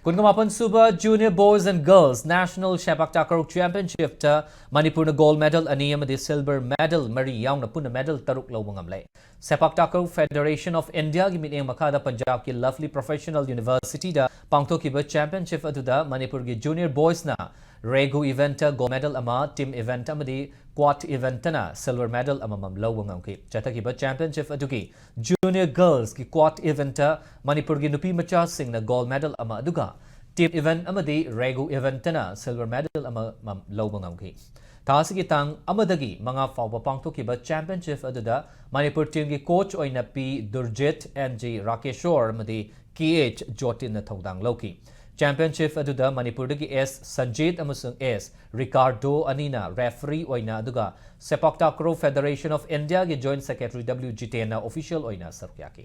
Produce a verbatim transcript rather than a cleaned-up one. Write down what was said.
ꯀꯨꯟꯒ ꯃꯥꯄꯟ ꯁꯨꯕ Junior Boys and Girls National Sepak Takraw Championship ꯇ ꯃꯅꯤꯄꯨꯔꯅ gold medal ꯑꯅꯤ ꯑꯃꯗꯤ silver medal ꯃꯔꯤ ꯌꯥꯎꯅ ꯄꯨꯟꯅ medal ꯇꯔꯨꯛ ꯂꯧꯕ ꯉꯝꯂꯦ꯫ Sepak Takraw Federation of India ꯒꯤ ꯃꯤꯠꯌꯦꯡ ꯃꯈꯥꯗ ꯄꯟꯖꯥꯕꯀꯤ Lovely Professional University ꯗ ꯄꯥꯡꯊꯣꯛꯈꯤꯕ championship ꯑꯗꯨꯗ ꯃꯅꯤꯄꯨꯔꯒꯤ junior boys ꯅ regu event ꯇ gold medal ꯑꯃ, team event ꯑꯃꯗꯤ quad event ꯇꯅ silver medal ꯑꯃꯃꯝ ꯂꯧꯕ ꯉꯝꯈꯤ꯫ ꯆꯠꯊꯈꯤꯕ championship ꯑꯗꯨꯒꯤ junior girls ꯀꯤ quad event ꯇ ꯃꯅꯤꯄꯨꯔꯒꯤ ꯅꯨꯄꯤ ꯃꯆꯥꯁꯤꯡꯅ gold medal ꯑꯃ, ꯑꯗꯨꯒ team event ꯑꯃꯗꯤ regu event ꯇꯅ silver medal ꯑꯃꯃꯝ ꯂꯧꯕ ꯉꯝꯈꯤ꯫ ꯊꯥ ꯑꯁꯤꯒꯤ ꯇꯥꯡ ꯑꯃꯗꯒꯤ ꯃꯉꯥ ꯐꯥꯎꯕ ꯄꯥꯡꯊꯣꯛꯈꯤꯕ championship ꯑꯗꯨꯗ ꯃꯅꯤꯄꯨꯔ team ꯒꯤ coach ꯑꯣꯏꯅ P ꯗꯨꯔꯖꯤꯠ, N G ꯔꯥꯀꯦꯁꯣꯔ ꯑꯃꯗꯤ K H ꯖꯣꯇꯤꯟꯅ ꯊꯧꯗꯥꯡ ꯂꯧꯈꯤ꯫ Championship ꯑꯗꯨꯗ ꯃꯅꯤꯄꯨꯔꯗꯒꯤ S ꯁꯟꯖꯤꯠ ꯑꯃꯁꯨꯡ S ꯔꯤꯀꯥꯔꯗꯣ ꯑꯅꯤꯅ referee ꯑꯣꯏꯅ, ꯑꯗꯨꯒ Sepak Takraw Federation of India ꯒꯤ joint secretary W ꯖꯤꯇꯦꯟꯅ official ꯑꯣꯏꯅ ꯁꯔꯨꯛ ꯌꯥꯈꯤ꯫